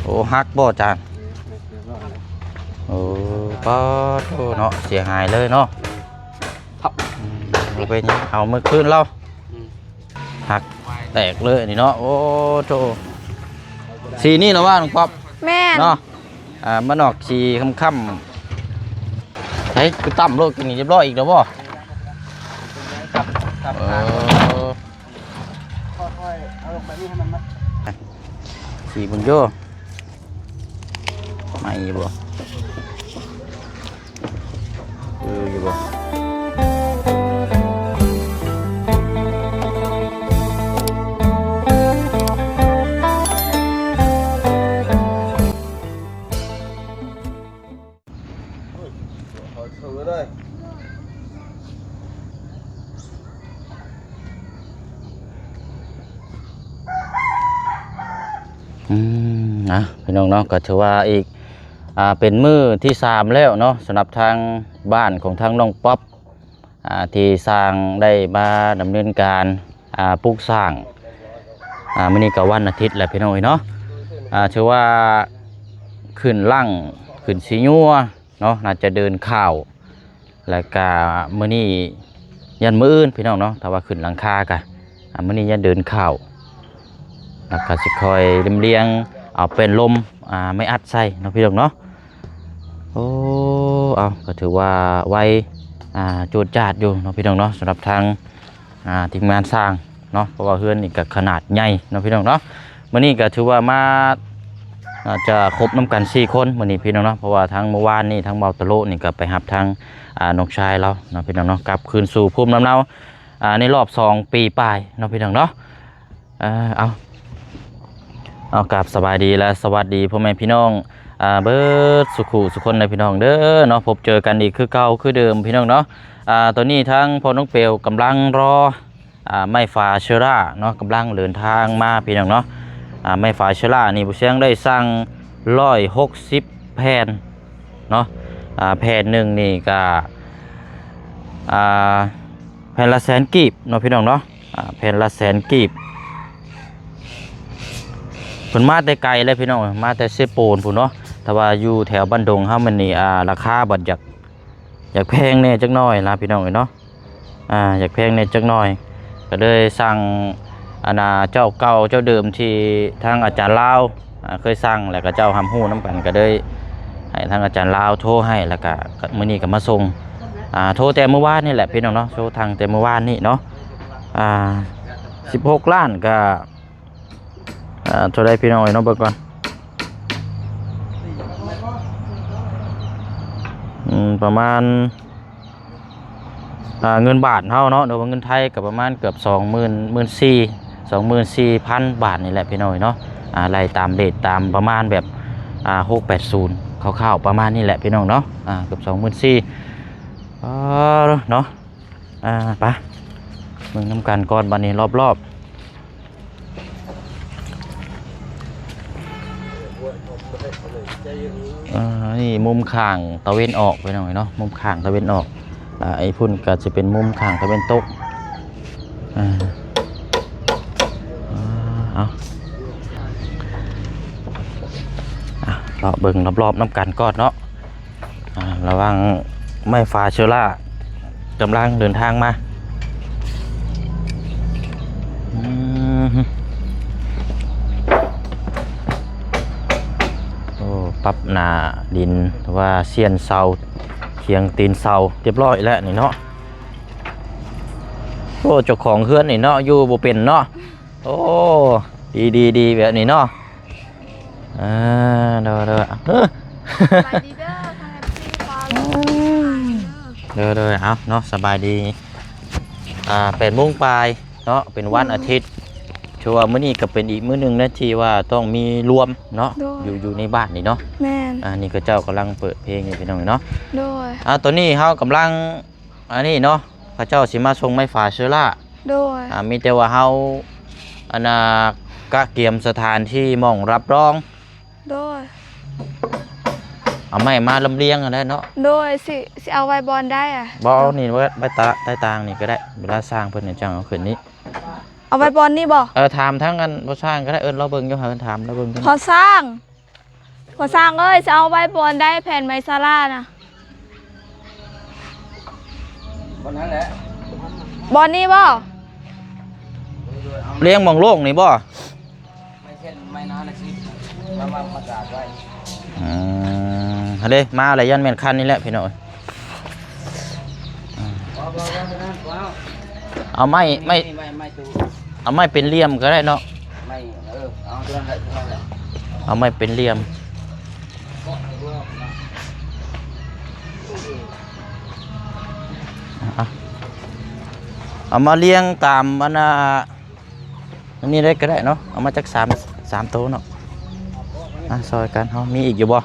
ໂອ້ ຫັກບໍ່ຈານ? ໂອ້ ປາດໂທ້ເນາະ ເສຍຫາຍເລີຍເນາະ. ພັບ ອືມ ບໍ່ເປັນຫຍັງ ເອົາມື້ຄືນລາວ. ອືມ ຫັກແຕກເລີຍນີ້ເນາະ. ໂອ້ໂທ້ ສີນີ້ລະວ່າ ນ້ອງປັອບ? ແມ່ນ ເນາະ. ອ່າ ມັນອອກສີຄ້ຳໆ. ເຮີ້ຍ ຄືຕ່ຳໂລດ ກິນນີ້ຮຽບຮ້ອຍອີກແລ້ວບໍ່? ເອີ ຄ່ອຍໆເອົາລົງແບບນີ້ໃຫ້ມັນມາ ສີເບິ່ງຢູ່ ໃໝ່ຢູ່ບໍ່? ຄືຢູ່ບໍ່? ອືມ ອ່ະ ພີ່ນ້ອງເນາະ ກໍຖືວ່າອີກ ອ່າ ເປັນມື້ທີສາມແລ້ວເນາະ ສຳລັບທາງບ້ານຂອງທາງນ້ອງປັອບ ອ່າ ທີ່ຊ່າງໄດ້ມາດຳເນີນການ ອ່າ ປຸກສ້າງ. ອ່າ ມື້ນີ້ກໍວັນອາທິດແລ້ວ ພີ່ນ້ອງເອີຍເນາະ. ອ່າ ຖືວ່າຂຶ້ນຫຼັງ ຂຶ້ນສີຍົວເນາະ ໜ້າຈະເດີ່ນຂາວ. ແລ້ວກະມື້ນີ້ ຍັນມື້ອື່ນ ພີ່ນ້ອງເນາະ ຖ້າວ່າຂຶ້ນຫຼັງຄາກະ ອ່າ ມື້ນີ້ຍັນເດີ່ນຂາວ ແລ້ວກະຊິຄ່ອຍລຽມລຽງເອົາແປ້ນລົມ ອ່າ ໄມ້ອັດໃສ່ເນາະ ພີ່ນ້ອງເນາະ. ໂອ້ ເອົາ ກໍຖືວ່າໄວ ອ່າ ຈວດຈາດຢູ່ເນາະ ພີ່ນ້ອງເນາະ ສຳລັບທາງ ອ່າ ທີມງານຊ່າງເນາະ ເພາະວ່າເຮືອນນີ້ກໍຂະໜາດໃຫຍ່ເນາະ ພີ່ນ້ອງເນາະ. ມື້ນີ້ກໍຖືວ່າມາ ອ່າ ຈະຄົບນຳກັນສີ່ຄົນມື້ນີ້ ພີ່ນ້ອງເນາະ ເພາະວ່າທັງມື້ວານນີ້ ທັງເບົາຕະໂລນີ້ກໍໄປຮັບທາງ ອ່າ ນ້ອງຊາຍລາວເນາະ ພີ່ນ້ອງເນາະ ກັບຄືນສູ່ພູມລຳເນົາ ອ່າ ໃນລອບສອງປີປາຍເນາະ ພີ່ນ້ອງເນາະ. ເອີ ເອົາ ເອົາ ກາບສະບາຍດີ ແລະ ສະຫວັດດີພໍ່ແມ່ພີ່ນ້ອງ ອ່າ ເບິດສູ່ຄູ່ສູ່ຄົນເດີ ພີ່ນ້ອງເດີເນາະ. ພົບເຈີກັນອີກຄືເກົ່າຄືເດີມ ພີ່ນ້ອງເນາະ. ອ່າ ຕອນນີ້ທາງພໍ່ນ້ອງເປວກຳລັງລໍ ອ່າ ໄມ້ຝາເຊີລາເນາະ ກຳລັງເດີນທາງມາ ພີ່ນ້ອງເນາະ. ອ່າ ໄມ້ຝາເຊີລານີ້ ບໍ່ຊຽງໄດ້ສັ່ງຮ້ອຍຫົກສິບແຜ່ນເນາະ. ອ່າ ແຜ່ນໜຶ່ງນີ້ກະ ອ່າ ແຜ່ນລະແສນກີບເນາະ ພີ່ນ້ອງເນາະ. ອ່າ ແຜ່ນລະແສນກີບ ເພິ່ນມາແຕ່ໄກເລີຍ ພີ່ນ້ອງ ມາແຕ່ເຊໂປນພຸ້ນເນາະ. ແຕ່ວ່າຢູ່ແຖວບ້ານດົງເຮົາມັນນີ້ ອ່າ ລາຄາບັດຢາກ ຢາກແພງແດ່ຈັກໜ້ອຍລະ ພີ່ນ້ອງເອີຍເນາະ. ອ່າ ຢາກແພງແດ່ຈັກໜ້ອຍ ກໍເລີຍສັ່ງ ອັນນ່າ ເຈົ້າເກົ່າເຈົ້າເດີມທີ່ທາງອາຈານລາວ ອ່າ ເຄີຍສັ່ງ ແລ້ວກໍເຈົ້າຮັບຮູ້ນຳກັນ ກໍເລີຍໃຫ້ທາງອາຈານລາວໂທໃຫ້ ແລ້ວກໍມື້ນີ້ກໍມາສົ່ງ. ອ່າ ໂທແຕ່ມື້ວານນີ້ແຫຼະ ພີ່ນ້ອງເນາະ ໂທທາງແຕ່ມື້ວານນີ້ເນາະ. ອ່າ ສິບຫົກລ້ານກໍ ອ່າ ເທົ່າໃດ ພີ່ນ້ອງເອີຍເນາະ ເບິ່ງກ່ອນ. ອືມ ປະມານ ອ່າ ເງິນບາດເຮົາເນາະ ຫຼືວ່າເງິນໄທກໍປະມານເກືອບສອງໝື່ນ ໝື່ນສີ່ ສອງໝື່ນສີ່ພັນບາດນີ້ແຫຼະ ພີ່ນ້ອງເນາະ. ອ່າ ໄລ່ຕາມເຣດ ຕາມປະມານແບບ ອ່າ ຫົກແປດສູນ ຄ່າວໆ ປະມານນີ້ແຫຼະ ພີ່ນ້ອງເນາະ. ອ່າ ເກືອບສອງໝື່ນສີ່ ເອີ ເນາະ. ອ່າ ໄປເບິ່ງນຳກັນກ່ອນ ບາດນີ້ລອບໆ. ອ່າ ນີ້ມຸມຂ້າງຕາເວັນອອກ ພີ່ນ້ອງເນາະ ມຸມຂ້າງຕາເວັນອອກ. ອ່າ ໄອ້ພຸ້ນກໍຈະເປັນມຸມຂ້າງຕາເວັນຕົກ. ອ່າ ອ່າ ເອົາ ອ່າ ເລາະເບິ່ງລອບໆນຳກັນກ່ອນເນາະ. ອ່າ ລະຫວ່າງໄມ້ຝາເຊີລາກຳລັງເດີນທາງມາ. ອືມ ໂອ້ ປັບໜ້າດິນ ຫຼືວ່າຊຽນເສົາ ຄຽງຕີນເສົາ ຮຽບຮ້ອຍແລ້ວນີ້ເນາະ. ໂອ້ ເຈົ້າຂອງເຮືອນນີ້ເນາະ ຢູ່ບໍ່ເປັນເນາະ. ໂອ້ ດີໆໆ ແບບນີ້ເນາະ. ອ່າ ໂດຍໆ ເອີ ສະບາຍດີເດີ ທາງ ເອັຟ ຊີ ຂອງເຮົາ ໂດຍໆ ເອົາເນາະ ສະບາຍດີ. ອ່າ ແປດໂມງປາຍເນາະ ເປັນວັນອາທິດ ຖືວ່າມື້ນີ້ກໍເປັນອີກມື້ໜຶ່ງນະ ທີ່ວ່າຕ້ອງມີລວມເນາະ ໂດຍ ຢູ່ ຢູ່ໃນບ້ານນີ້ເນາະ. ແມ່ນ ອ່າ ນີ້ເຂົາເຈົ້າກຳລັງເປີດເພງຢູ່ ພີ່ນ້ອງເນາະ. ໂດຍ ອ່າ ຕອນນີ້ເຮົາກຳລັງ ອັນນີ້ເນາະ ເຂົາເຈົ້າຊິມາສົ່ງໄມ້ຝາເຊີລາ. ໂດຍ ອ່າ ມີແຕ່ວ່າເຮົາ ອັນນ່າ ກະກຽມສະຖານທີ່ໝ່ອງຮັບຮອງ. ໂດຍ ເອົາໄມ້ມາລຳລຽງຫັ້ນແຫຼະເນາະ. ໂດຍ ຊິ ຊິເອົາໄວ້ບ່ອນໃດອະ? ບໍ່ ເອົານີ້ໄວ້ ໄວ້ຕາ ໃຕ້ຕາງນີ້ກໍໄດ້ ເວລາຊ່າງເພິ່ນຈັ່ງເອົາຂຶ້ນນີ້. ເອົາໄວ້ບ່ອນນີ້ບໍ່? ເອີ ຖາມທາງອັນພໍ່ຊ່າງກໍໄດ້ ເອີ້ນລາວເບິ່ງຢູ່ ຫາເພິ່ນຖາມລາວເບິ່ງຢູ່. ພໍ່ຊ່າງ ພໍ່ຊ່າງເອີຍ ຊິເອົາໄວ້ບ່ອນໃດແຜ່ນໄມ້ສາລານະ? ບ່ອນນັ້ນແຫຼະ. ບ່ອນນີ້ບໍ່? ລຽງໝ່ອງໂລ່ງນີ້ບໍ່? ໄມ້ເສັ້ນໄມ້ນານະຊິ ມາ ມາ ມາກາດໄວ້. ອືມ ຫັ້ນເດ້ ມາແລ້ວ ຢ້ານແມ່ນຄັນນີ້ແຫຼະພີ່ນ້ອງ. ເອົາໄມ້ ໄມ້ ໄມ້ ໄມ້ ໄມ້ ເອົາໄມ້ເປັນຫຼ່ຽມກໍໄດ້ເນາະ. ໄມ້ ເອີ ເອົາຕົວນັ້ນແຫຼະ ຕົວນັ້ນແຫຼະ ເອົາໄມ້ເປັນຫຼ່ຽມ. ເອົາ ເອົາມາລຽງຕາມອັນນ່າ ອັນນີ້ໄດ້ກໍໄດ້ເນາະ. ເອົາມາຈັກສາມ ສາມໂຕເນາະ. ອ່ະ ຊ່ອຍກັນ ເຮົາມີອີກຢູ່ບໍ່?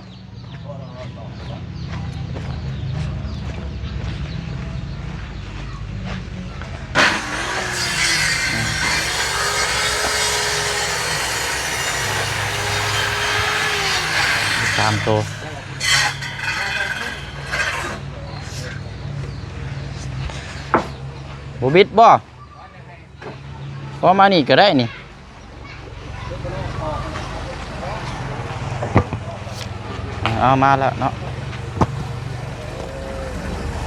ສາມໂຕ ບໍ່ບິດບໍ່? ກໍມານີ້ກໍໄດ້ນີ້. ເອົາມາແລ້ວເນາະ.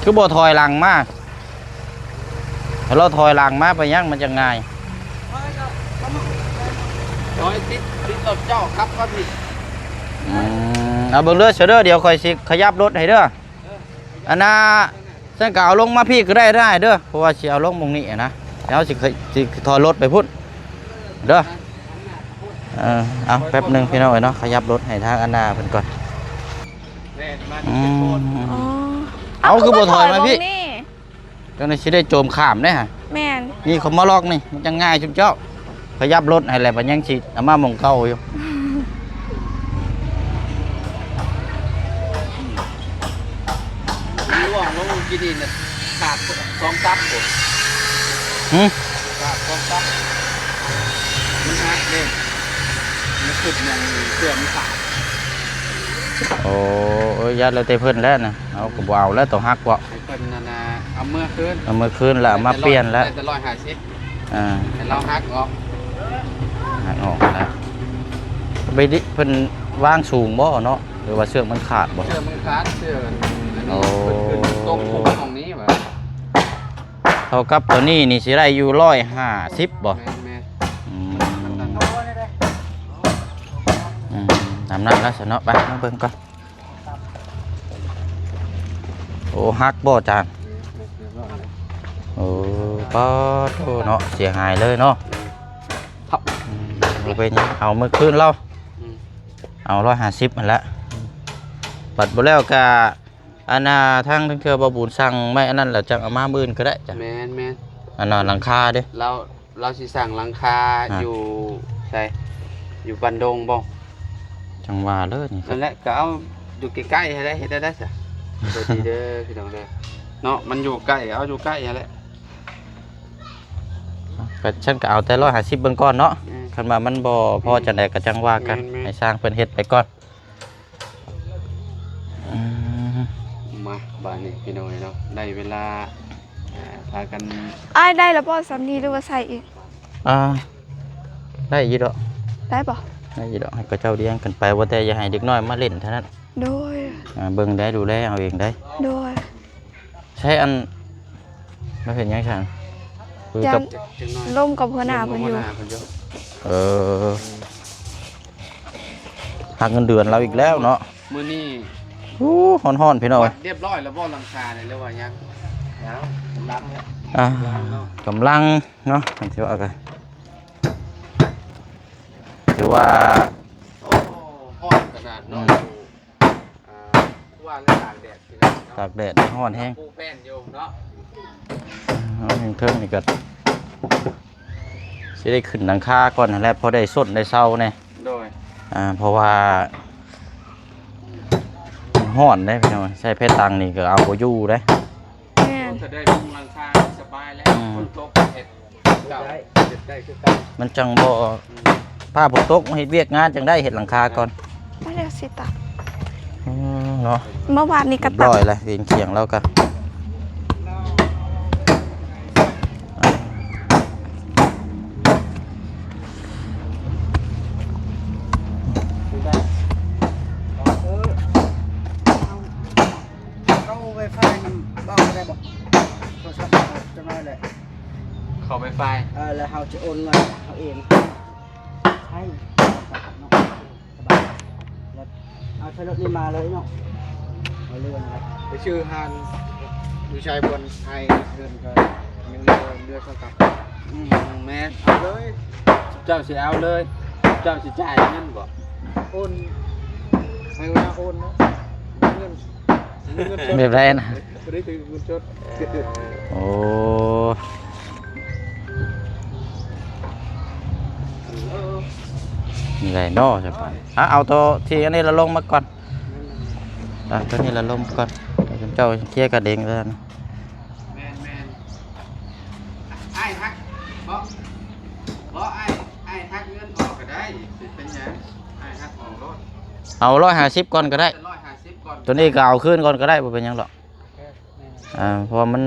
ຄືບໍ່ຖອຍຫຼັງມາ? ຖ້າເຮົາຖອຍຫຼັງມາໄປຫຍັງ ມັນຈະງ່າຍ. ຖອຍຕິດ ຕິດລົດເຈົ້າຂັບມາພີ້. ອືມ ເອົາເບິ່ງເດີ ຊະເດີ ດຽວຂ້ອຍຊິຂະຫຍັບລົດໃຫ້ເດີ. ອັນນ່າ ຊັ້ນກໍເອົາລົງມາພີ້ກໍໄດ້ເດີອ້າຍເດີ ເພາະວ່າຊິເອົາລົງໝ່ອງນີ້ນະ. ແລ້ວຊິ ຊິຖອຍລົດໄປພຸ້ນເດີ. ເອີ ເອົາແປັບໜຶ່ງພີ່ນ້ອງເອີຍເນາະ ຂະຫຍັບລົດໃຫ້ທາງອັນນ່າເພິ່ນກ່ອນ. ອືມ ອໍ ເອົາ ຄືບໍ່ຖອຍມາພີ້? ຈັ່ງໃດຊິໄດ້ໂຈມຂ້າມເດ້ຫະ. ແມ່ນ ນີ້ເຂົາມາລັອກນີ້ ມັນຈັ່ງງ່າຍຊຸມເຈົ້າ. ຂະຫຍັບລົດໃຫ້ແຫຼະ ບັດຍັງຊິເອົາມາໝ່ອງເກົ່າຢູ່. ລ່ວງລົງກີ້ນີ້ນະ ຂາດສອງຕັບພຸ້ນ. ຫື? ຂາດສອງຕັບ ມັນຫັກເດ້ ມັນຂຶ້ນຫຍັງເຊື່ອມັນຂາດ. ໂອ້ ຢ້ານແລ້ວແຕ່ເພິ່ນແຫຼະນະ ເຮົາກໍບໍ່ເອົາແລ້ວ ໂຕຫັກເບາະ. ໃຫ້ເພິ່ນນັ້ນນະ ເອົາເມືອຄືນ ເອົາເມືອຄືນແລ້ວ ເອົາມາປ່ຽນແລ້ວ ໄດ້ແຕ່ຮ້ອຍຫ້າສິບ. ອ່າ ໃຫ້ລາວຫັກອອກ ຫັກອອກແລ້ວ. ໄປດິ ເພິ່ນວາງສູງບໍ່ເນາະ ຫຼືວ່າເຊືອກມັນຂາດບໍ່? ເຊືອກມັນຂາດ ເຊືອກອັນນີ້. ໂອ້ ເພິ່ນຂຶ້ນຕົກຄຸມໝ່ອງນີ້ວ່າ ເທົ່າກັບໂຕນີ້ນີ້ຊິໄດ້ຢູ່ຮ້ອຍຫ້າສິບບໍ່? ແມ່ນໆ. ອືມ ມັນ ມັນ ອືມ ຕາມນັ້ນແລ້ວຊັ້ນເນາະ ໄປມາເບິ່ງກ່ອນ. ໂອ້ ຫັກບໍ່ຈານ? ໂອ້ ປາດໂທ້ເນາະ ເສຍຫາຍເລີຍເນາະ. ອືມ ບໍ່ເປັນຫຍັງ ເອົາເມືອຄືນລາວ. ອືມ ເອົາຮ້ອຍຫ້າສິບຫັ້ນລະ. ບັດບໍ່ແລ້ວກະ ອັນນ່າ ທາງເທື່ອບໍ່ບຸນສັ່ງໄມ້ອັນນັ້ນແລ້ວ ຈັ່ງເອົາມາມື້ອື່ນກໍໄດ້ຈ້ະ. ແມ່ນໆ. ອັນນ່າ ຫຼັງຄາເດ້ ລາວ ລາວຊິສ້າງຫຼັງຄາ ອ່າ ຢູ່ໃສ? ຢູ່ບ້ານດົງບໍ່? ຈັ່ງວ່າເລີຍນີ້. ນັ້ນແຫຼະ ກໍເອົາຢູ່ໃກ້ໆຫັ້ນແຫຼະ ເຮັດໄດ້ໄດ໋ຊະ. ໂຊກດີເດີພີ່ນ້ອງເດີເນາະ ມັນຢູ່ໃກ້ ເອົາຢູ່ໃກ້ຫັ້ນແຫຼະ. ກໍ ຊັ້ນກໍເອົາແຕ່ຮ້ອຍຫ້າສິບເບິ່ງກ່ອນເນາະ. ອືມ ຄັນວ່າມັນບໍ່ພໍ ອືມ ຈັ່ງໃດກໍຈັ່ງວ່າກັນ. ແມ່ນໆ. ໃຫ້ຊ່າງເພິ່ນເຮັດໄປກ່ອນ. ອືມ ມາ ບາດນີ້ພີ່ນ້ອງເອີຍເນາະ ໄດ້ເວລາ ອ່າ ພາກັນ ອ້າຍ ໄດ້ແລ້ວບໍ່ສ່ຳນີ້ ຫຼືວ່າໃສ່ອີກ? ອ່າ ໄດ້ຢູ່ດອກ. ໄດ້ບໍ່? ໄດ້ຢູ່ດອກ ໃຫ້ເຂົາເຈົ້າລ້ຽງກັນໄປ ວ່າແຕ່ຢ່າໃຫ້ເດັກນ້ອຍມາຫຼິ້ນເທົ່ານັ້ນ. ໂດຍ. ອ່າ ເບິ່ງໄດ້ ດູແລເອົາເອງໄດ້. ໂດຍ. ໃຊ້ອັນ ມາເຮັດຫຍັງຊັ້ນ? ຄຸຍກັບ ຢ້ານລົມກັບຫົວໜ້າເພິ່ນຢູ່. ເອີ ຫັກເງິນເດືອນລາວອີກແລ້ວເນາະ. ມື້ນີ້ ໂອ້ ຮ້ອນໆ ພີ່ນ້ອງເອີຍ. ຮຽບຮ້ອຍແລ້ວບໍ່ຫຼັງຄານີ້ ຫຼືວ່າຍັງ? ຍັງ ກຳລັງ ອ່າ ກຳລັງເນາະ ຈັ່ງຊິວ່າກັນ. ຖືວ່າ ໂອ້ ຮ້ອນຂະໜາດເນາະ. ອືມ ອ່າ ຄືວ່າແລ້ວ ຕາກແດດພີ່ນ້ອງເນາະ ຕາກແດດຮ້ອນແຮງ. ປູແຜ່ນຢູ່ເນາະ ເທິງນີ້ກໍຊິໄດ້ຂຶ້ນຫຼັງຄາກ່ອນຫັ້ນແຫຼະ ພໍໄດ້ຊົນໄດ້ເຊົາແດ່. ໂດຍ. ອ່າ ເພາະວ່າມັນຮ້ອນເດ້ພີ່ນ້ອງ ໃຊ້ແພຕັງນີ້ກໍເອົາບໍ່ຢູ່ເດ້. ແມ່ນ. ຖ້າໄດ້ມຸງຫຼັງຄາສະບາຍແລ້ວ. ອືມ ຝົນຕົກເຮັດ ເກົ່າ ເຮັດໄດ້ຄືເກົ່າ ມັນຈັ່ງບໍ່ ອືມ ຟ້າຝົນຕົກມາເຮັດວຽກງານຈັ່ງໄດ້ເຮັດຫຼັງຄາກ່ອນ. ມາແລ້ວຊິຕາ ອືມ ເນາະ ເມື່ອວານນີ້ກໍ ຮຽບຮ້ອຍແລ້ວ ວຽງຄຽງລາວກໍ ອ່າ ຄືກັນ ເອົາ ເຂົ້າໄວຟາຍ ເອີ ແລ້ວເຮົາຈະໂອນເງິນເຮົາເອງໃຫ້ ສະບາຍ ແລ້ວເອົາໃສ່ລົດນີ້ມາເລີຍເນາະ ເອົາເລື່ອງໄປຊື້ຮ້ານຢູ່ຊາຍບວນ ອ້າຍເງິນກໍຍັງເຫຼືອ ເຫຼືອເທົ່າກັບ ອືມ ແມ່ນ ເອົາເລີຍ ເຈົ້າຊິເອົາເລີຍ ເຈົ້າຊິຈ່າຍເງິນບໍ່? ໂອນ ໃຫ້ເວລາໂອນເນາະ ເງິນ ເງິນສົດ ແບບໃດນະ? ບໍ່ໄດ້ຖືເງິນສົດ ໂອ້ ນີ້ໄດເນາະ ສະບາຍ ອ່ະ ເອົາໂຕທີ່ອັນນີ້ລະລົງມາກ່ອນ ອ່ະ ໂຕນີ້ລະລົງກ່ອນ ໃຫ້ເຈົ້າເຄຍກັນເອງແລ້ວນະ ແມ່ນໆ ອ້າຍຫັກ ບໍ່ ບໍ່ ອ້າຍ ອ້າຍຫັກເງິນອອກກໍໄດ້ ຊິເປັນຫຍັງ? ອ້າຍຫັກອອກໂລດ ເອົາຮ້ອຍຫ້າສິບກ່ອນກໍໄດ້ ແຕ່ຮ້ອຍຫ້າສິບກ່ອນ ໂຕນີ້ກໍເອົາຄືນກ່ອນກໍໄດ້ ບໍ່ເປັນຫຍັງດອກ ອ່າ ເພາະວ່າມັນ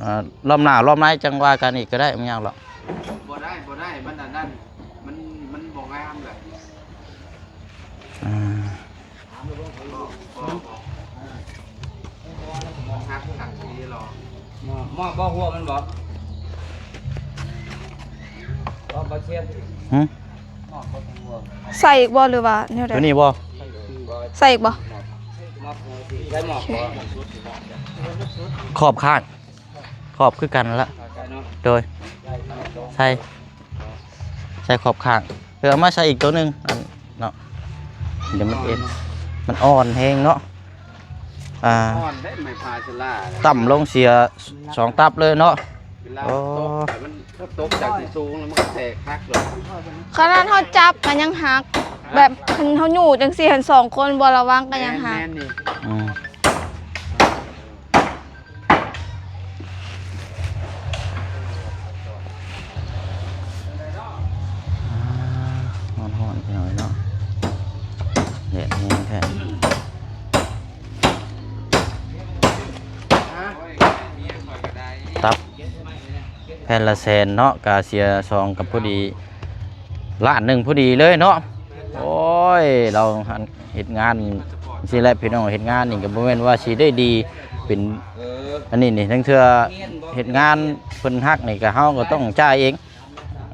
ອ່າ ລອບໜ້າລອບໃນຈັ່ງວ່າກັນອີກກໍໄດ້ ບໍ່ຫຍັງດອກ ບໍ່ໄດ້ ບໍ່ໄດ້ ມັນອັນນັ້ນ ມັນ ມັນບໍ່ງາມແຫຼະ ອ່າ ບໍ່ ບໍ່ ບໍ່ ມັນຫັກ ຫັກດີຫຼໍ ມອບ ມອບບໍ່ຫົວມັນບໍ່? ບໍ່ ບໍ່ຊຽນ ຫຶ? ມອບບໍ່ຫົວ ໃສ່ອີກບໍ່ ຫຼືວ່າແນວໃດ? ຕົວນີ້ບໍ່? ໃສ່ອີກບໍ່? ມອບ ມອບ ໃສ່ມອບບໍ່? ຂອບຂ້າງ ຂອບຄືກັນລະ ຂອບໃຈເນາະ ໂດຍ ໃສ່ ໃສ່ຂອບຂ້າງ ເອີ ເອົາມາໃສ່ອີກໂຕໜຶ່ງ ອັນເນາະ ດຽວມັນເອັນ ມັນອ່ອນແຮງເນາະ ອ່າ ອ່ອນເດ້ ໄມ້ພາຊະລາ ຕ່ຳລົງເສຍສອງຕັບເລີຍເນາະ ເວລາ ໂອ້ ມັນຕົກ ມັນຕົກຈາກທີ່ສູງແລ້ວມັນກໍແຕກຫັກເລີຍ ຂະໜາດເຮົາຈັບກໍຍັງຫັກ ແບບເຮົາຍູ້ຈັ່ງຊີ້ຫັ້ນ ສອງຄົນບໍ່ລະວັງກໍຍັງຫັກ ແມ່ນໆ ນີ້ ອືມ ອ່າ ຮ້ອນໆ ພີ່ນ້ອງເອີຍເນາະ ແດດແຮງແທ້ ຕັບແຜ່ນລະແສນເນາະ ກະເສຍສອງກັບພໍດີ ລ້ານໜຶ່ງພໍດີເລີຍເນາະ ໂອ້ຍ ລາວເຮັດງານຊີ້ແຫຼະ ພີ່ນ້ອງ ເຮັດງານນີ້ກໍບໍ່ແມ່ນວ່າຊິໄດ້ດີ ເປັນ ເອີ ອັນນີ້ນີ້ ລາງເທື່ອເຮັດງານເພິ່ນຮັກນີ້ ກໍເຮົາກໍຕ້ອງຈ່າຍເອງ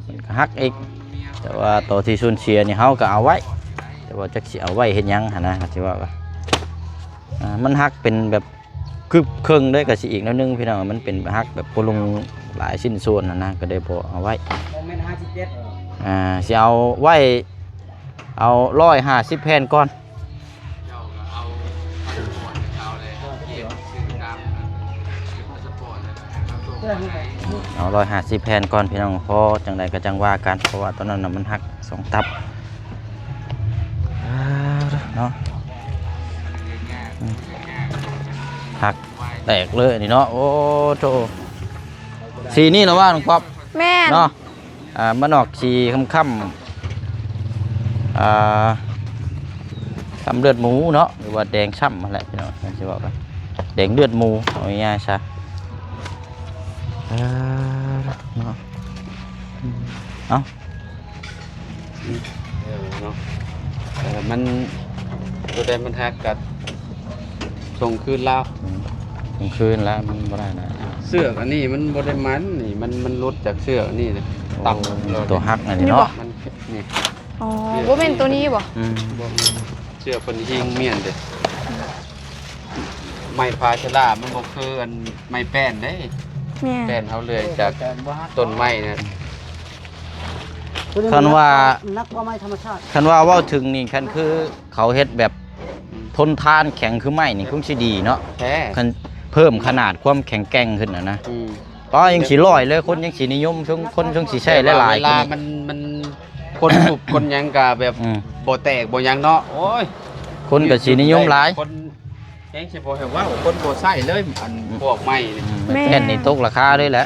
ເພິ່ນກໍຮັກເອງ ແຕ່ວ່າໂຕທີ່ສູນເສຍນີ້ ເຮົາກໍເອົາໄວ້ ແຕ່ວ່າຈັກຊິເອົາໄວ້ເຮັດຫຍັງຫັ້ນນະ ຊິວ່າ ອ່າ ມັນຫັກເປັນແບບ ຄືເຄິ່ງເດ້ ກະຊິອີກແນວໜຶ່ງພີ່ນ້ອງ ມັນເປັນຫັກແບບໂປລົງຫຼາຍຊິ້ນສ່ວນຫັ້ນນະ ກະເລີຍບໍ່ເອົາໄວ້ ບໍ່ແມ່ນຫ້າສິບເຈັດ ອ່າ ຊິເອົາໄວ້ ເອົາຮ້ອຍຫ້າສິບແຜ່ນກ່ອນ ເອົາຮ້ອຍຫ້າສິບແຜ່ນກ່ອນພີ່ນ້ອງ ພໍຈັ່ງໃດກະຈັ່ງວ່າກັນ ເພາະວ່າຕອນນັ້ນນະມັນຫັກສອງຕັບ ອ່າ ເນາະ ອືມ ຫັກ ແຕກເລີຍນີ້ເນາະ ໂອ້ໂທ້ ສີນີ້ລະວ່ານ້ອງປອບ ແມ່ນ ເນາະ ອ່າ ມັນອອກສີຄ້ຳໆ ອ່າ ຊ້ຳເລືອດໝູເນາະ ຫຼືວ່າແດງຊ້ຳຫັ້ນແຫຼະພີ່ນ້ອງ ຊິເວົ້າກັນ ແດງເລືອດໝູ ເອົາງ່າຍໆຊະ ເອີ ເນາະ ເອົ້າ ເອີ ເນາະ ເອີ ມັນ ໂຕໃດມັນຫັກກະສົ່ງຄືນລາວ ອືມ ສົ່ງຄືນລະ ມັນບໍ່ໄດ້ນະ ເຊືອກອັນນີ້ມັນບໍ່ໄດ້ມັນ ນີ້ ມັນ ມັນຫຼຸດຈາກເຊືອກອັນນີ້ນະ ໂອ້ ຕັບ ໂຕຫັກອັນນີ້ເນາະ ມັນ ນີ້ ອໍ ບໍ່ແມ່ນໂຕນີ້ບໍ? ອືມ ບໍ່ ເຊືອກເພິ່ນຫິງມ້ຽນເດ້ ໄມ້ພາຊະລາ ມັນບໍ່ຄືອັນໄມ້ແປ້ນເດ້ ແມ່ນ ແປ້ນເຮົາເລື່ອຍຈາກຕົ້ນໄມ້ນະ ຄັນວ່າ ໜັກກວ່າໄມ້ທຳມະຊາດ ຄັນວ່າເວົ້າເຖິງນີ້ ຄັນຄືເຂົາເຮັດແບບ ອືມ ທົນທານແຂງຄືໄມ້ນີ້ ຄົງຊິດີເນາະ ແທ້ ຄັນເພີ່ມຂະໜາດຄວາມແຂງແກ່ງຂຶ້ນນະນະ ອືມ ປ້າ ຍັງຊິຫຼອຍເລີຍ ຄົນຍັງຊິນິຍົມ ຄົນ ຄົນຍັງຊິໃຊ້ຫຼາຍໆ ເວລາມັນ ມັນ ຄົນສູບຄົນຫຍັງກະແບບ ອືມ ບໍ່ແຕກບໍ່ຫຍັງເນາະ ໂອ້ຍ ຄົນກະຊິນິຍົມຫຼາຍ ຄົນ ແຮງຊິບໍ່ໃຫ້ເວົ້າ ຄົນບໍ່ໃຊ້ເລີຍ ອັນ ອືມ ພວກໄມ້ນີ້ ອືມ ແມ່ນ ແຜ່ນນີ້ຕົກລາຄາເລີຍແຫຼະ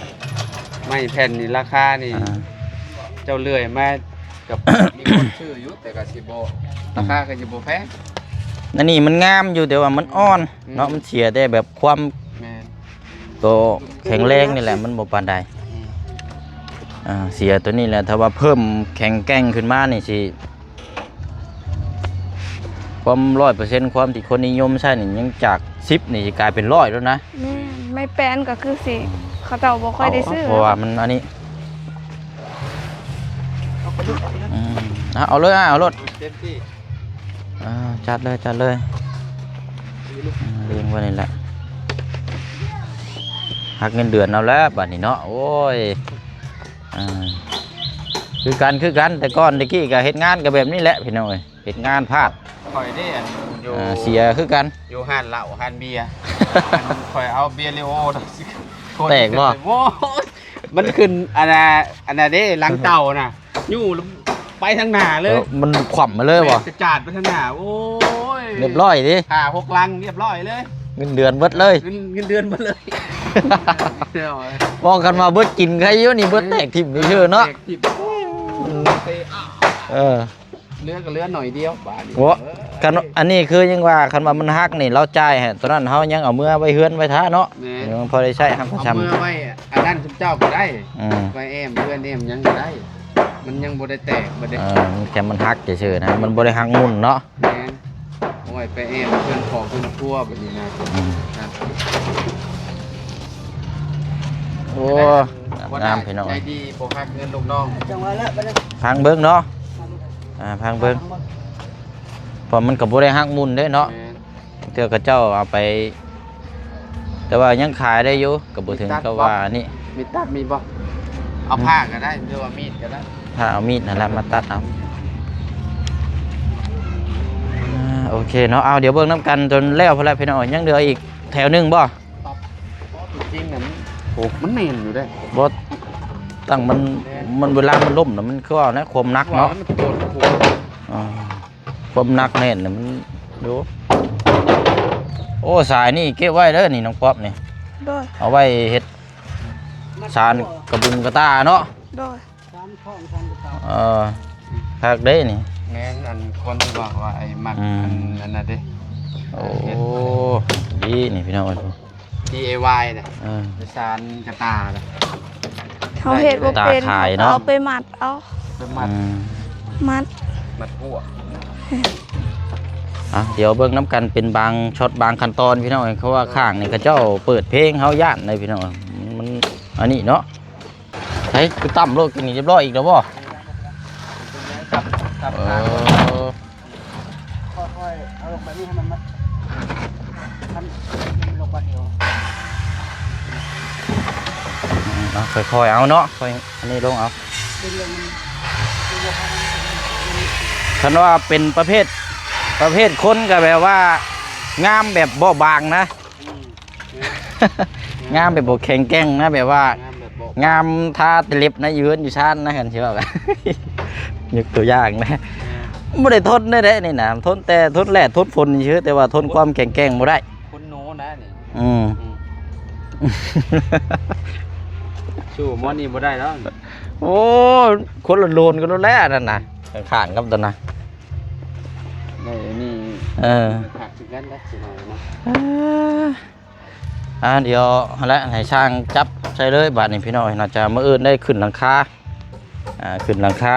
ໄມ້ແຜ່ນນີ້ລາຄານີ້ ອ່າ ເຈົ້າເລື່ອຍມາກັບ ມີຄົນຊື້ຢູ່ ແຕ່ກໍຊິບໍ່ ອືມ ລາຄາກໍຊິບໍ່ແພງ ອັນນີ້ມັນງາມຢູ່ ແຕ່ວ່າມັນອ່ອນ ອືມ ເນາະ ມັນເສຍແຕ່ແບບຄວາມ ແມ່ນ ໂຕແຂງແຮງນີ້ແຫຼະ ມັນບໍ່ປານໃດ ອືມ ອ່າ ເສຍໂຕນີ້ແຫຼະ ຖ້າວ່າເພີ່ມແຂງແກ່ງຂຶ້ນມານີ້ຊິ ຄວາມຮ້ອຍເປີເຊັນ ຄວາມທີ່ຄົນນິຍົມໃຊ້ນີ້ ຍັງຈາກສິບນີ້ຊິກາຍເປັນຮ້ອຍແລ້ວນະ ແມ່ນ ໄມ້ແປ້ນກໍຄືຊິ ອືມ ເ ເຂົາເຈົ້າບໍ່ຄ່ອຍໄດ້ຊື້ ເພາະວ່າມັນອັນນີ້ ເອົາໄປເລີຍ ເອົາໄປເລີຍ ອືມ ເອົາ ເອົາເລີຍ ເອົາໂລດ ເຕັມທີ່ ອ່າ ຈັດເລີຍ ຈັດເລີຍ ອ່າ ລຽງໄວ້ນີ້ແຫຼະ ຫັກເງິນເດືອນເອົາແລ້ວບາດນີ້ເນາະ ໂອ້ຍ ອ່າ ຄືກັນ ຄືກັນ ແຕ່ກ່ອນແຕ່ກີ້ກໍເຮັດງານກໍແບບນີ້ແຫຼະ ພີ່ນ້ອງເອີຍ. ເຮັດງານພາດ ຂ້ອຍເດ້ ອັນຢູ່ ອ່າ ເສຍຄືກັນ ຢູ່ຮ້ານເຫຼົ້າຮ້ານເບຍ ຂ້ອຍເອົາເບຍລີໂອ ແຕກບໍ່? ໂອ້ຍ ມັນຂຶ້ນອັນນ່າ ອັນນ່າເດ້ ຫຼັງເຕົານະ ຢູ່ໄປທາງໜ້າເລີຍ ເອີ ມັນຂວ້ຳມາເລີຍບໍ່? ແມ່ນ ກະຈາດໄປທາງໜ້າ ໂອ້ຍ ຮຽບຮ້ອຍເດ້ ຫ້າຫົກຫຼັງຮຽບຮ້ອຍເລີຍ ເງິນເດືອນເບິດເລີຍ ເງິນ ເງິນເດືອນເບິດເລີຍ ເວົ້າກັນວ່າເບິດກິນໃຄຢູ່ ນີ້ເບິດແຕກຖິ້ມເຊີເນາະ ແຕກຖິ້ມ ເອີ. ເຫຼືອກໍເຫຼືອໜ້ອຍດຽວບາດນີ້ ໂອ້ ເອີ ຄັນ ອັນນີ້ຄືຍັງວ່າ ຄັນວ່າມັນຫັກນີ້ ລາວຈ່າຍໃຫ້ຕອນນັ້ນ ເຮົາຍັງເອົາເມືອໄວ້ເຮືອນໄວ້ຖ້າເນາະ ແມ່ນ ຍັງພໍໄດ້ໃຊ້ ເຮົາກໍຊ່ຳ ເອົາເມືອໄວ້ອັນນັ້ນຊຸມເຈົ້າກໍໄດ້ ອືມ ໄວ້ແອ້ມເຮືອນແອ້ມຫຍັງກໍໄດ້ ມັນຍັງບໍ່ໄດ້ແຕກ ບໍ່ໄດ້ ເອີ ມັນແຄ່ມັນຫັກຊື່ໆນະ ມັນບໍ່ໄດ້ຫັກໝຸ່ນເນາະ ແມ່ນ ເອົາໄວ້ໄປແອ້ມເຮືອນຄອບເຮືອນຄົວແບບນີ້ນະ ອືມ ໂອ້ ງາມພີ່ນ້ອງ ໃຈດີບໍ່ຫັກເງິນລູກນ້ອງ ຈັ່ງວ່າລະ ຟັງເບິ່ງເນາະ ອ່າ ຟັງເບິ່ງ ເພາະມັນກໍບໍ່ໄດ້ຫັກໝຸ່ນເດ້ເນາະ ແມ່ນ ເທື່ອເຂົາເຈົ້າເອົາໄປ ແຕ່ວ່າຍັງຂາຍໄດ້ຢູ່ ກໍບໍ່ເຖິງກັບວ່າອັນນີ້ ມີດຕັດມີບໍ່? ເອົາ ຫືມ ຜ້າກໍໄດ້ ຫຼືວ່າມີດກໍໄດ້ ຖ້າເອົາມີດຫັ້ນລະມາຕັດເອົາ ອ່າ ໂອເຄເນາະ ເອົາ ດຽວເບິ່ງນຳກັນຈົນແລ້ວພຸ້ນແຫຼະພີ່ນ້ອງ ຍັງເຫຼືອອີກແຖວໜຶ່ງບໍ່? ຈິງໆ ນັ້ນ ໂອ້ ມັນແໜ້ນຢູ່ເດ້ ບໍ່ ຕັ້ງມັນ ແໜ້ນ ມັນ ເວລາມັນລົ້ມນະ ມັນຄືວ່ານະ ຄວາມໜັກເນາະ ມັນໂກນ ອ່າ ຄວາມໜັກແໜ້ນນະ ມັນ ໂອ້ ສາຍນີ້ເກັບໄວ້ເດີ ນີ້ນ້ອງປັອບນີ້ ໂດຍ ເອົາໄວ້ເຮັດ ສານກະບຸງກະຕ່າເນາະ ໂດຍ ເອີ ຄັກເດ້ນີ້ ແມ່ນ ອັນຄົນທີ່ບອກວ່າໄອ້ມັກ ອືມ ອັນ ອັນນັ້ນເດ້ ໂອ້ ດີນີ້ພີ່ນ້ອງເອີຍ ດີໄອວາຍນະ ເອີ ສານກະຕ່ານະ ເຮົາເຮັດບໍ່ເປັນ ຕາຂາຍເນາະ ເຮົາເອົາໄປມັດເອົາ ໄປມັດ ອືມ ມັດ ມັດຫົວ ອ່ະ ດຽວເບິ່ງນຳກັນເປັນບາງຊັອດບາງຂັ້ນຕອນພີ່ນ້ອງເອີຍ ເພາະວ່າຂ້າງນີ້ເຂົາເຈົ້າເປີດເພງ ເຮົາຢ້ານເດ້ພີ່ນ້ອງ ມັນອັນນີ້ເນາະ ໃສ ຄືຕ່ຳໂລດ ກິນນີ້ຮຽບຮ້ອຍອີກແລ້ວບໍ່? ເອີ ຄ່ອຍໆ ເອົາລົງແບບນີ້ໃຫ້ມັນ ມັນ ມັນລົງບາດດຽວ ອືມ ເອົາ ຄ່ອຍໆ ເອົາເນາະ ຄ່ອຍອັນນີ້ລົງເອົາ ຄັນວ່າເປັນປະເພດ ປະເພດຄົນກໍແບບວ່າງາມແບບເບາະບາງນະ ອືມ ງາມແບບບໍ່ແຂງແກ່ງນະ ແບບວ່າງາມແບບບໍ່ ງາມທາແຕ່ເລັບນະ ຢູ່ເຮືອນຢູ່ຊານນະ ຄັນຊິເວົ້າ ຍົກຕົວຢ່າງນະ ບໍ່ໄດ້ທົນໄດ້ເດ້ນີ້ນະ ທົນແຕ່ ທົນແດດທົນຝົນຊື່ ແຕ່ວ່າທົນຄວາມແຂງແກ່ງບໍ່ໄດ້ ຄົນໂນນະນີ້ ອືມ ອືມ ສູ້ໝໍນີ້ບໍ່ໄດ້ດອກ ໂອ້ ຄົນລະໂລນກັນໂລດແຫຼະນັ້ນນະ ຂ້າງກັບຕົວນະ ໄດ້ອັນນີ້ ເອີ ຄັກຄືກັນເດ້ ຊິໜ້ອຍນະ ເອີ ອ່າ ດຽວຫັ້ນແຫຼະ ໃຫ້ຊ່າງຈັບໃສ່ເລີຍບາດນີ້ພີ່ນ້ອງ ໜ້າຈະມື້ອື່ນໄດ້ຂຶ້ນຫຼັງຄາ ອ່າ ຂຶ້ນຫຼັງຄາ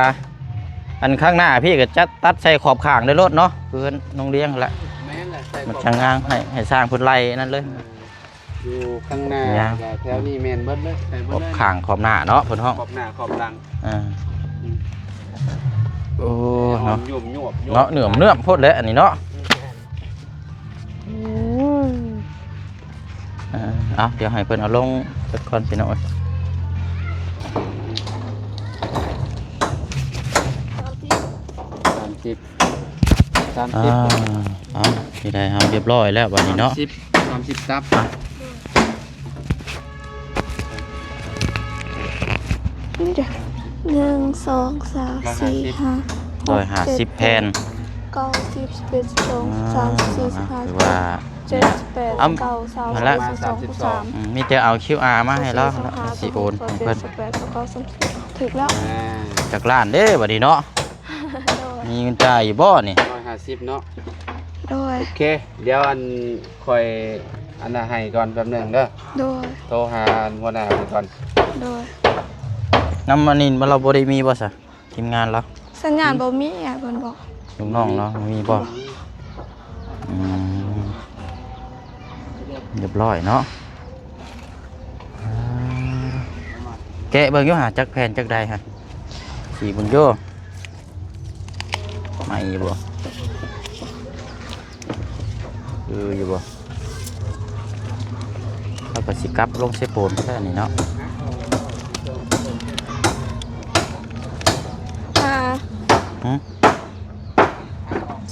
ອັນຂ້າງໜ້າພີ່ກໍຈັດ ຕັດໃສ່ຂອບຂ້າງໄດ້ໂລດເນາະ ເພື່ອນ້ອງລ້ຽງຫັ້ນແຫຼະ ແມ່ນແຫຼະ ໃສ່ຂອບ ມັນຈະງາມ ໃຫ້ ໃຫ້ຊ່າງເພິ່ນໄລ່ນັ້ນເລີຍ ເອີ ຢູ່ຂ້າງໜ້າ ແຖວນີ້ແມ່ນເບິດເລີຍ ໃສ່ເບິດເລີຍ ຂອບຂ້າງຂອບໜ້າເນາະ ເພິ່ນຮ້ອງ ຂອບໜ້າຂອບຫຼັງ ອ່າ ອືມ ໂອ້ ເນາະ ຫຍວບໆ ເນາະ ເໜືອມໆ ໂພດແຫຼະອັນນີ້ເນາະ ອືມ ອ່າ ເອົາ ດຽວໃຫ້ເພິ່ນເອົາລົງສັກກ່ອນພີ່ນ້ອງເອີຍ ສາມສິບ ສາມສິບ ອ່າ ເອົາ ທີ່ໄດ້ເຮົາຮຽບຮ້ອຍແລ້ວບາດນີ້ເນາະ ສາມສິບ ສາມສິບ ຕັບ ອ່ະ ໜຶ່ງ ສອງ ສາມ ສີ່ ຫ້າ ຫົກ ເຈັດ ແປດ ເກົ້າ ສິບ ສິບເອັດ ສິບສອງ ສິບສາມ ສິບສີ່ ສິບຫ້າ ສິບຫົກ ສິບເຈັດ ສິບແປດ ສິບເກົ້າ ຊາວ ຊາວສອງ ຊາວສາມ ອືມ ມີແຕ່ເອົາຄິວອາມາໃຫ້ລາວ ຊາວສີ່ ຊາວຫ້າ ຊິໂອນໃຫ້ເພິ່ນ ຊາວຫົກ ຊາວເຈັດ ຊາວແປດ ຊາວເກົ້າ ສາມສິບ ຖືກແລ້ວ ອ່າ ຈັກລ້ານເດ້ບາດນີ້ເນາະ ໂດຍ ມີເງິນຈ່າຍຢູ່ບໍ່ນີ້ ຮ້ອຍຫ້າສິບ ເນາະ ໂດຍ ໂອເຄ ດຽວອັນ ຂ້ອຍອັນນ່າໃຫ້ກ່ອນແປັບໜຶ່ງເດີ ໂດຍ ໂທຫາຫົວໜ້າເພິ່ນກ່ອນ ໂດຍ ນຳອັນນີ້ ມັນ ລາວບໍ່ໄດ້ມີບໍ່ຊະ ທີມງານລາວ ສັນຍານບໍ່ມີ ອ້າຍເພິ່ນບອກ ລູກນ້ອງລາວບໍ່ມີບໍ່ ບໍ່ ອືມ ຮຽບຮ້ອຍເນາະ ອ່າ ແກະເບິ່ງຢູ່ຫາ ຈັກແຜ່ນຈັກໃດຫາ ສີເບິ່ງຢູ່ ໃໝ່ຢູ່ບໍ່ ຄືຢູ່ບໍ່ ເຮົາກໍຊິກັບລົງໃສ່ໂປນແທ້ນີ້ເນາະ ອ່າ ຫຶ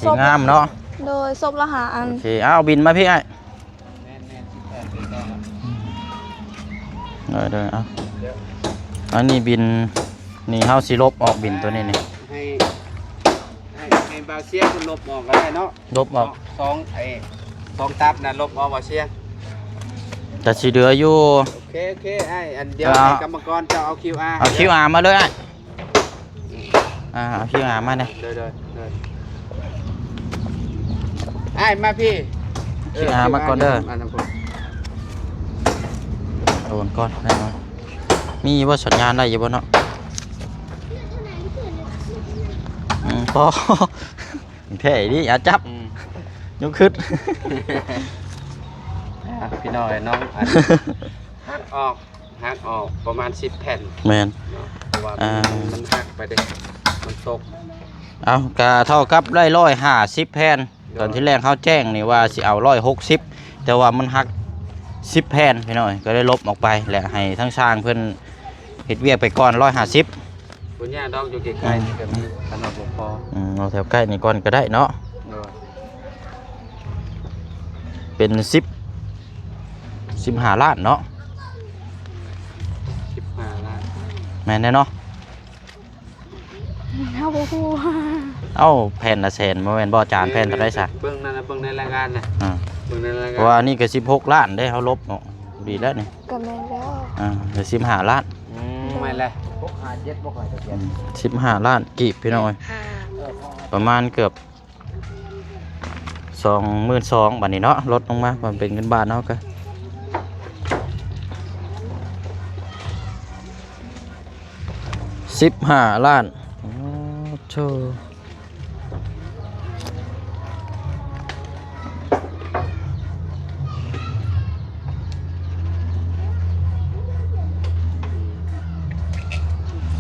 ສີງາມເນາະ ໂດຍ ສົບລະຫ້າອັນ ໂອເຄ ເອົາບິນມາພີ້ອ້າຍ ແມ່ນໆ ສິບແປດປີແລ້ວ ເອີ ເດີ ເອົາ ອັນນີ້ບິນ ນີ້ເຮົາຊິລົບອອກບິນຕົວນີ້ນີ້ ໃຫ້ ໃຫ້ ໃຫ້ບ່າວຊຽງເພິ່ນລົບອອກກໍໄດ້ເນາະ ລົບອອກ ສອງ ໄອ້ ສອງຕັບນະ ລົບອອກບ່າວຊຽງ ກະຊິເຫຼືອຢູ່ ໂອເຄ ໂອເຄ ອ້າຍ ອັນດຽວ ອ່າ ໃຫ້ກຳມະກອນເຈົ້າເອົາຄິວອາ ເອົາຄິວອາມາເລີຍອ້າຍ ອ່າ ເອົາຄິວອາມາແດ່ ໂດຍ ໂດຍ ໂດຍ ອ້າຍມາພີ້ ເອີ ຄິວອາມາກ່ອນເດີ ອັນນັ້ນພຸ້ນ ໂອນກ່ອນ ມີບໍ່ສັນຍານໄດ້ຢູ່ບໍ່ເນາະ ອືມ ພໍ ແທ້ອີ່ຫຼີ ອາ ຈັບ ອືມ ຍົກຂຶ້ນ ອ່າ ພີ່ນ້ອງເອີຍ ນ້ອງອັນ ຫັກອອກ ຫັກອອກປະມານສິບແຜ່ນ ແມ່ນ ເນາະ ເພາະວ່າ ອ່າ ມັນ ມັນຫັກໄປເດ້ ມັນຕົກ ເອົາ ກະເທົ່າກັບໄດ້ຮ້ອຍຫ້າສິບແຜ່ນ ໂດຍ ຕອນທີແລກເຮົາແຈ້ງນີ້ວ່າຊິເອົາຮ້ອຍຫົກສິບ ແຕ່ວ່າມັນຫັກສິບແຜ່ນ ພີ່ນ້ອງເອີຍ ກໍໄດ້ລົບອອກໄປ ແລະ ໃຫ້ທາງຊ່າງເພິ່ນເຮັດວຽກໄປກ່ອນຮ້ອຍຫ້າສິບ ບໍ່ຍາກດອກ ຢູ່ໃກ້ໆນີ້ກໍມີ ອືມ ຄັນວ່າບໍ່ພໍ ອືມ ເອົາແຖວໃກ້ນີ້ກ່ອນກໍໄດ້ເນາະ ໂດຍ ເປັນສິບ ສິບຫ້າລ້ານເນາະ ສິບຫ້າລ້ານ ແມ່ນແດ່ເນາະ ເຮົາບໍ່ຮູ້ ເອົ້າ ແຜ່ນລະແສນບໍ່ແມ່ນບໍ່ ຈານແຜ່ນເທົ່າໃດຊະ ເບິ່ງນັ້ນນະ ເບິ່ງໃນລາຍງານນະ ອ່າ ເບິ່ງໃນລາຍງານ ເພາະວ່າອັນນີ້ກໍສິບຫົກລ້ານເດ້ ເຮົາລົບອອກ ດີແລ້ວນີ້ ກໍແມ່ນແລ້ວ ອ່າ ເຫຼືອສິບຫ້າລ້ານ ອືມ ແມ່ນແຫຼະ ຫົກຫ້າເຈັດບໍ່ຄ່ອຍຈະຂຽນ ອືມ ສິບຫ້າລ້ານກີບ ພີ່ນ້ອງເອີຍ ປະມານເກືອບສອງໝື່ນສອງ ບາດນີ້ເນາະ ລົດລົງມາ ມັນເປັນເງິນບາດເຮົາກໍ ສິບຫ້າລ້ານ ໂອ້ໂຫ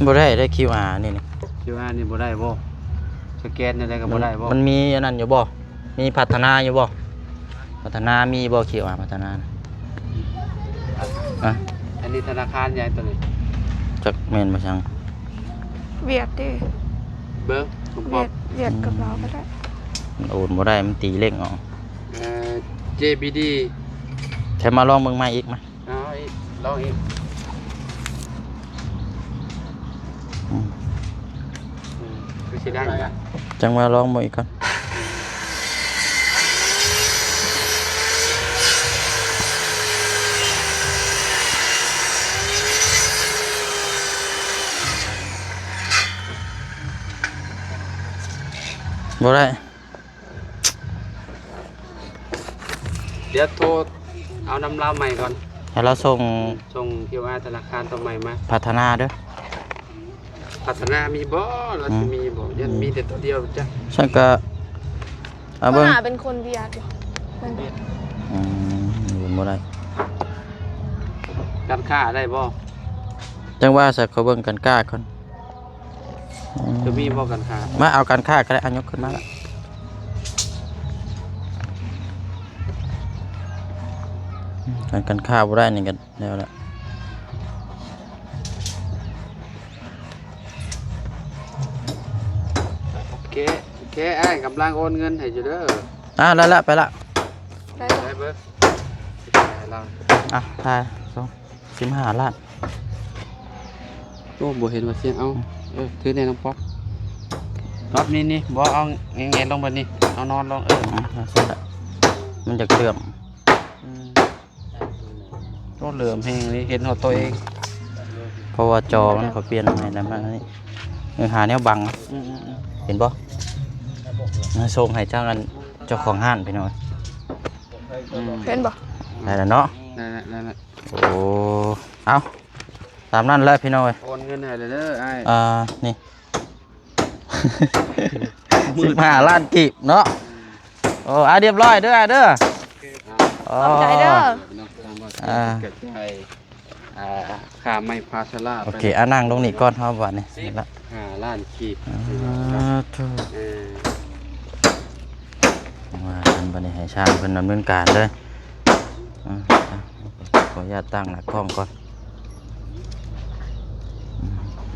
ບໍ່ໄດ້ເດ້ ຄິວອາ ນີ້ ຄິວອາ ນີ້ບໍ່ໄດ້ບໍ່? ສະແກນແນວໃດກໍບໍ່ໄດ້ບໍ່? ມັນ ມັນມີອັນນັ້ນຢູ່ບໍ່? ມີພັດທະນາຢູ່ບໍ່? ພັດທະນາມີບໍ່ ຄິວອາ ພັດທະນານະ? ອະ ອັນນີ້ທະນາຄານຫຍັງໂຕນີ້? ຈັກແມ່ນບໍ່ຊ່າງ ຫວຽດເດ້ ເບິ່ງ ວຽດ ຫວຽດກັບລາວກໍໄດ້ ມັນໂອນບໍ່ໄດ້ ມັນຕີເລກອອກ ເອີ ເຈບີດີ ໃຊ້ມາລອງເບິ່ງໃໝ່ອີກມາ. ເອົາອີກ ລອງອີກ ອືມ ອືມ ຄືຊິໄດ້ນະ ຈັ່ງວ່າລອງເບິ່ງອີກກ່ອນ ບໍ່ໄດ້. ດຽວໂທເອົານຳລາວໃໝ່ກ່ອນ ໃຫ້ລາວສົ່ງ ສົ່ງຄິວອາທະນາຄານຕົວໃໝ່ມາ ພັດທະນາເດີ ພັດທະນາມີບໍ່? ລາວຊິມີບໍ່? ອືມ ຢ້ານມີແຕ່ຕົວດຽວຈ້ະ ຊັ້ນກະ ເອົາເບິ່ງ ຫົວໜ້າເປັນຄົນຫວຽດ ອືມ ບໍ່ໄດ້ ການຄ້າໄດ້ບໍ່? ຈັ່ງວ່າຊະ ຂໍເບິ່ງການຄ້າກ່ອນ. ອືມ ຈະມີບໍ່ການຄ້າ? ມາເອົາການຄ້າກໍໄດ້ ເອົາຍົກຂຶ້ນມາລະ ການ ການຄ້າບໍ່ໄດ້ນີ້ກໍແລ້ວລະ ໂອເຄ ໂອເຄ ອ້າຍກຳລັງໂອນເງິນໃຫ້ຢູ່ເດີ ອ່າ ໄດ້ລະ ໄປລະ ໄດ້ ໄດ້ເບີ ອ່າ ຖ່າຍ ສົ່ງ. ສິບຫ້າລ້ານ ໂອ້ ບໍ່ເຫັນວ່າສຽງ ເອົາ ອືມ ເອີ ຖືແນ່ນ້ອງປັອບ ປັອບ ນີ້ ນີ້ ບໍ່ ເອົາແງນໆລົງແບບນີ້ ເອົານອນລົງ ເອີ ອືມ ເອົາຊັ້ນລະ ມັນຢາກເຫຼື້ອມ ອືມ ໂອ້ ເຫຼື້ອມແຮງເລີຍ ເຫັນຮອດໂຕເອງ ເພາະວ່າຈໍມັນ ຂ້ອຍປ່ຽນໃໝ່ແລ້ວ ມານີ້ ເອີ ຫາແນວບັງ ອືມໆໆ ເຫັນບໍ່ ມາສົ່ງໃຫ້ເຈົ້າ ອັນ ເຈົ້າຂອງຮ້ານ ພີ່ນ້ອງ ອືມ ເຫັນບໍ່ ໄດ້ແລ້ວເນາະ ໄດ້ແລ້ວ ໄດ້ແລ້ວ. ໂອ້ ເອົາ ຕາມນັ້ນແຫຼະພີ່ນ້ອງເອີຍ ໂອນເງິນໃຫ້ເລີຍເດີອ້າຍ ອ່າ ນີ້ ສິບຫ້າລ້ານກີບເນາະ ໂອ້ ອ່າ ຮຽບຮ້ອຍເດີອ້າຍເດີ ຂອບໃຈເດີ ອ່າ ຂອບໃຈ ອ່າ ອ່າ ຄ່າໄມ້ພາສາລາ ໂອເຄ ອ່າ ນັ່ງລົງນີ້ກ່ອນເຮົາ ບາດນີ້ ສິບຫ້າລ້ານກີບ ອ່າ ໂທ້ ເອີ ວ່າກັນ ບາດນີ້ໃຫ້ຊ່າງເພິ່ນດຳເນີນການເລີຍ ອ່າ ຂໍອະນຸຍາດຕັ້ງໜ້າກ້ອງກ່ອນ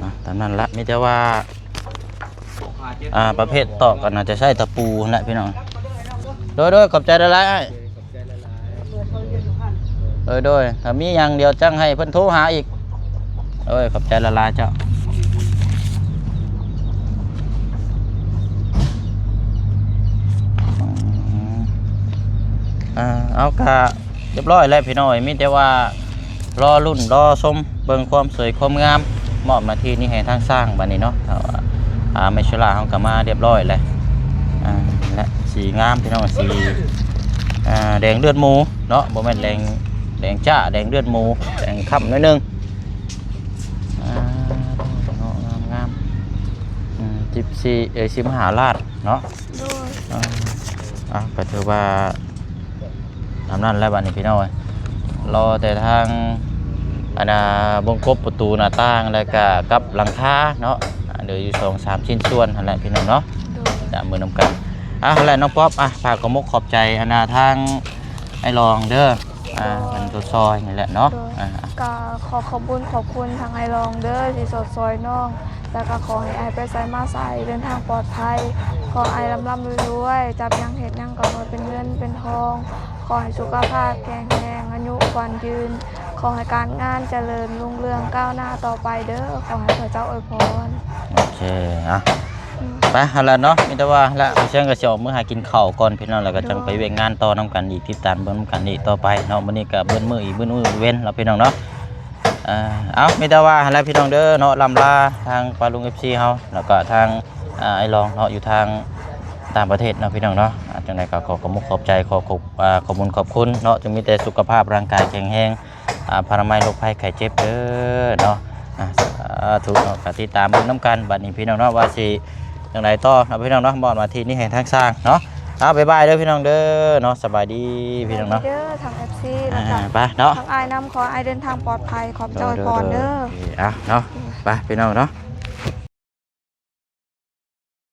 ອ່າ ຕາມນັ້ນລະ ມີແຕ່ວ່າ ອ່າ ປະເພດຕອກກໍໜ້າຈະໃຊ້ຕະປູຫັ້ນແຫຼະພີ່ນ້ອງ ໂດຍໆ ຂອບໃຈຫຼາຍໆ ອ້າຍ. ໂດຍໆ ຖ້າມີຫຍັງດຽວຈັ່ງໃຫ້ເພິ່ນໂທຫາອີກ ໂດຍ ຂອບໃຈຫຼາຍໆ ເຈົ້າ ອ່າ ເອົາ ກະຮຽບຮ້ອຍແລ້ວພີ່ນ້ອງເອີຍ ມີແຕ່ວ່າ ລໍລຸ້ນລໍຊົມເບິ່ງຄວາມສວຍຄວາມງາມ ມອບໜ້າທີ່ນີ້ໃຫ້ທາງຊ່າງບາດນີ້ເນາະ ຖ້າວ່າ ອ່າ ໄມ້ໂຊລາເຮົາກໍມາຮຽບຮ້ອຍແລ້ວ ອ່າ ແລະ ສີງາມພີ່ນ້ອງ ສີ ອ່າ ແດງເລືອດໝູເນາະ ບໍ່ແມ່ນແດງ ແດງຈ້າ ແດງເລືອດໝູ ແດງຄ້ຳໜ້ອຍໜຶ່ງ ອ່າ ເນາະ ງາມໆ ອືມ ສິບສີ່ ເອີຍ ສິບຫ້າລ້ານເນາະ ໂດຍ ອ່າ ອ່າ ກໍຖືວ່າ ຕາມນັ້ນແຫຼະບາດນີ້ພີ່ນ້ອງເອີຍ ລໍແຕ່ທາງ ອັນນ່າ ວົງກົບປະຕູໜ້າຕ່າງ ແລ້ວກະກັບຫຼັງຄາເນາະ ອ່າ ເຫຼືອຢູ່ສອງສາມຊິ້ນສ່ວນຫັ້ນແຫຼະພີ່ນ້ອງເນາະ ໂດຍ ຕາມເບິ່ງນຳກັນ ອ່າ ຫັ້ນແຫຼະນ້ອງປັອບ ອ່າ ຝາກຂອບມົກຂອບໃຈ ອັນນ່າ ທາງອ້າຍລອງເດີ ອ່າ ໂດຍ ເພິ່ນຕົວະຊ່ອຍນີ້ແຫຼະເນາະ ໂດຍ ອ່າ ກໍຂໍຂອບບຸນຂອບຄຸນທາງອ້າຍລອງເດີ ທີ່ຕົວະຊ່ອຍນ້ອງ ແລ້ວກໍຂໍໃຫ້ອ້າຍໄປໃສມາໃສເດີນທາງປອດໄພ ຂໍອ້າຍລ່ຳໆລວຍໆ ຈັບຫຍັງເຮັດຫຍັງກໍຂໍໃຫ້ເປັນເງິນເປັນທອງ ຂໍໃຫ້ສຸຂະພາບແຂງແຮງ ອາຍຸຂວັນຍືນ ຂໍໃຫ້ການງານຈະເລີນຮຸ່ງເຮືອງກ້າວໜ້າຕໍ່ໄປເດີ ຂໍໃຫ້ພະເຈົ້າອວຍພອນ ໂອເຄ ອ່ະ ອືມ ໄປຫັ້ນລະເນາະ ມີແຕ່ວ່າລະ ເຊຍງກໍຊິອອກມື້ຫາກິນເຂົ້າກ່ອນພີ່ນ້ອງ ແລ້ວກໍຈັ່ງ ໂດຍ ໄປວຽກງານຕໍ່ນຳກັນອີກ ຕິດຕາມເບິ່ງນຳກັນອີກຕໍ່ໄປເນາະ ມື້ນີ້ກໍເບິດມື້ອີກ ເບິດມື້ເວັນລະພີ່ນ້ອງເນາະ ອ່າ ເອົາ ມີແຕ່ວ່າຫັ້ນແຫຼະພີ່ນ້ອງເດີເນາະ ລ່ຳລາທາງປ້າລຸງ ເອັຟຊີ ເຮົາ ແລ້ວກໍທາງ ອ່າ ອ້າຍລອງເນາະ ຢູ່ທາງຕ່າງປະເທດເນາະພີ່ນ້ອງເນາະ ອ່າ ຈັ່ງໃດກໍຂໍຂອບມຸກຂອບໃຈ ຂໍຂອບ ອ່າ ຂອບບຸນຂອບຄຸນເນາະ ຈົ່ງມີແຕ່ສຸຂະພາບຮ່າງກາຍແຂງແຮງ ອ່າ ພະລານາໄມໂລກໄພໄຂ້ເຈັບເດີເນາະ ອ່າ ສາທຸເນາະ ກໍຕິດຕາມເບິ່ງນຳກັນບັດນີ້ພີ່ນ້ອງເນາະ ວ່າຊິຈັ່ງໃດຕໍ່ເນາະພີ່ນ້ອງເນາະ ມອບໜ້າທີ່ນີ້ໃຫ້ທາງຊ່າງເນາະ ເອົາ ບາຍບາຍເດີພີ່ນ້ອງເດີເນາະ ສະບາຍດີພີ່ນ້ອງເນາະ ເດີທາງ ເອັຟຊີ ອ່າ ແລ້ວກໍ ໄປເນາະ ທາງອ້າຍນຳ ຂໍໃຫ້ອ້າຍເດີນທາງປອດໄພ ຂອບໃຈ ເດີ ອວຍພອນເດີ ເດີ ເດີ ເອົາເນາະ ໄປພີ່ນ້ອງເນາະ